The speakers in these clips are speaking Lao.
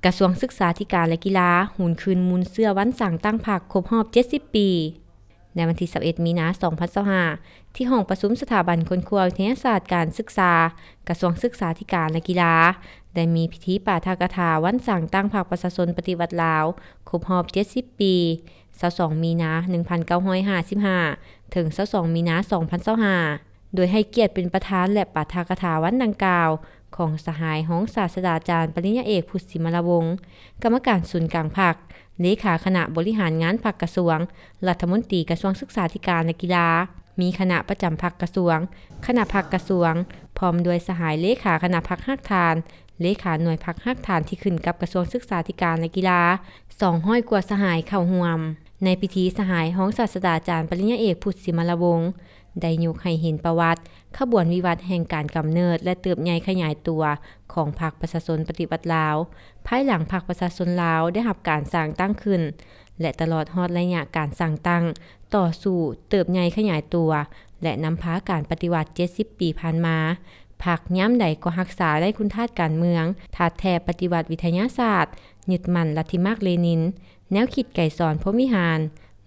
ກະຊວງສຶກສາທິການ ແລະ ກິລາ ຫວນຄືນມູນເຊື້ອວັນສ້າງຕັ້ງພັກຄົບຮອບເຈັດສິບປີ. ໃນວັນທີຊາວເອັດ ມີນາ ສອງພັນຊາວຫ້າ ທີ່ຫ້ອງປະຊຸມສະຖາບັນຄົ້ນຄວ້າວິທະຍາສາດການສຶກສາ ກະຊວງສຶກສາທິການ ແລະ ກິລາ ໄດ້ມີພິທີປາຖະກະຖາວັນສ້າງຕັ້ງພັກປະຊາຊົນປະຕິວັດລາວ ຄົບຮອບເຈັດສິບປີ ຊາວສອງ ມີນາ ໜຶ່ງພັນເກົ້າຮ້ອຍຫ້າສິບຫ້າ ເຖິງ ຊາວສອງ ມີນາ ສອງພັນຊາວຫ້າ ໂດຍໃຫ້ກຽດເປັນປະທານ ແລະ ປາຖະກະຖາວັນດັ່ງກ່າວ ຂອງສະຫາຍຮອງສາດສະດາຈານປະລິນຍາເອກ ພຸດ ສີມາລາວົງ ກຳມະການສູນກາງພັກ, ເລຂາຄະນະບໍລິຫານງານພັກກະຊວງ, ລັດຖະມົນຕີກະຊວງສຶກສາທິການ ແລະ ກິລາ, ມີຄະນະປະຈຳພັກກະຊວງ, ຄະນະພັກກະຊວງ, ພ້ອມດ້ວຍສະຫາຍເລຂາຄະນະພັກຮາກຖານ, ເລຂາໜ່ວຍພັກຮາກຖານທີ່ຂຶ້ນກັບກະຊວງສຶກສາທິການ ແລະ ກິລາ ສອງຮ້ອຍກວ່າສະຫາຍເຂົ້າຮ່ວມ. ໃນພິທີ ສະຫາຍຮອງສາດສະດາຈານປະລິນຍາເອກ ພຸດ ສີມາລາວົງ ໄດ້ຍົກໃຫ້ເຫັນປະຫວັດ ຂະບວນວິວັດແຫ່ງການກຳເນີດ ແລະ ເຕີບໃຫຍ່ຂະຫຍາຍຕົວຂອງພັກປະຊາຊົນປະຕິວັດລາວ ພາຍຫຼັງພັກປະຊາຊົນລາວໄດ້ຮັບການສ້າງຕັ້ງຂຶ້ນ ແລະ ຕະຫຼອດຮອດໄລຍະການສ້າງຕັ້ງ, ຕໍ່ສູ້, ເຕີບໃຫຍ່ຂະຫຍາຍຕົວ ແລະ ນຳພາການປະຕິວັດເຈັດສິບປີຜ່ານມາ, ພັກຍາມໃດກໍຮັກສາໄດ້ຄຸນທາດການເມືອງ, ທາດແທ້ປະຕິວັດວິທະຍາສາດ, ຍຶດໝັ້ນລັດທິມາກເລນິນ, ແນວຄິດໄກສອນ ພົມວິຫານ,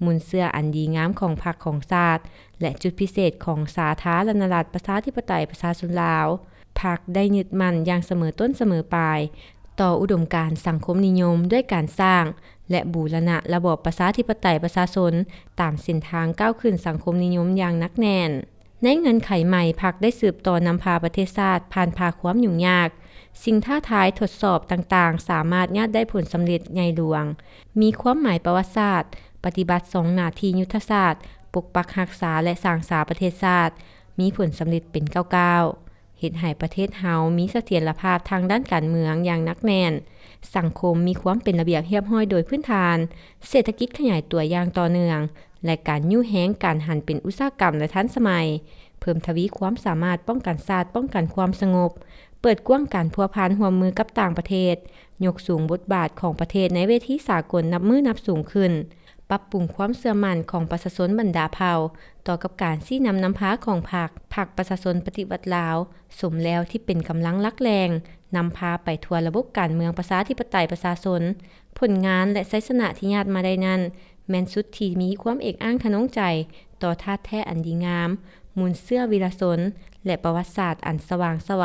ມູນເຊື້ອອັນດີງາມຂອງພັກຂອງຊາດ ແລະ ຈຸດພິເສດຂອງສາທາລະນະລັດ ປະຊາທິປະໄຕ ປະຊາຊົນລາວ. ພັກໄດ້ຍຶດໝັ້ນຢ່າງສະເໝີຕົ້ນສະເໝີປາຍ ຕໍ່ອຸດົມການສັງຄົມນິຍົມ ດ້ວຍການສ້າງ ແລະ ບູລະນະລະບອບປະຊາທິປະໄຕປະຊາຊົນ ຕາມເສັ້ນທາງກ້າວຂຶ້ນສັງຄົມນິຍົມຢ່າງໜັກແໜ້ນ. ໃນເງື່ອນໄຂໃໝ່, ພັກໄດ້ສືບຕໍ່ນຳພາປະເທດຊາດຜ່ານຜ່າຄວາມຫຍຸ້ງຍາກ, ສິ່ງທ້າທາຍທົດສອບຕ່າງໆ ສາມາດຍາດໄດ້ຜົນສຳເລັດໃຫຍ່ຫຼວງ, ມີຄວາມໝາຍປະຫວັດສາດ, ປະຕິບັດສອງໜ້າທີ່ຍຸດທະສາດ, ປົກປັກຮັກສາ ແລະ ສ້າງສາປະເທດຊາດ, ມີຜົນສຳເລັດເປັນກ້າວໆ, ເຮັດໃຫ້ປະເທດເຮົາມີສະຖຽນລະພາບທາງດ້ານການເມືອງຢ່າງໜັກແໜ້ນ, ສັງຄົມມີຄວາມເປັນລະບຽບຮຽບຮ້ອຍໂດຍພື້ນຖານ, ເສດຖະກິດຂະຫຍາຍຕົວຢ່າງຕໍ່ເນື່ອງ ແລະ ການຍູ້ແຮງການຫັນເປັນອຸດສາຫະກຳ ແລະ ທັນສະໄໝ, ເພີ່ມທະວີຄວາມສາມາດປ້ອງກັນຊາດ, ປ້ອງກັນຄວາມສະຫງົບ, ເປີດກວ້າງການພົວພັນຮ່ວມມືກັບຕ່າງປະເທດ, ຍົກສູງບົດບາດຂອງປະເທດໃນເວທີສາກົນນັບມື້ນັບສູງຂຶ້ນ, ປັບປຸງຄວາມເຊື່ອໝັ້ນຂອງປະຊາຊົນບັນດາເຜົ່າ ຕໍ່ກັບການຊີ້ນຳນຳພາຂອງພັກ, ພັກປະຊາຊົນປະຕິວັດລາວ ສົມແລ້ວທີ່ເປັນກຳລັງຫຼັກແຫຼ່ງ ນຳພາໄປທົ່ວລະບົບການເມືອງປະຊາທິປະໄຕປະຊາຊົນ. ຜົນງານ ແລະ ໄຊຊະນະທີ່ຍາດມາໄດ້ນັ້ນ ແມ່ນຊຸດທີ່ມີຄວາມເອກອ້າງທະນົງໃຈຕໍ່ທາດແທ້ອັນດີງາມ, ມູນເຊື້ອວິລະຊົນ ແລະ ປະຫວັດສາດອັນສະຫວ່າງໄສວ.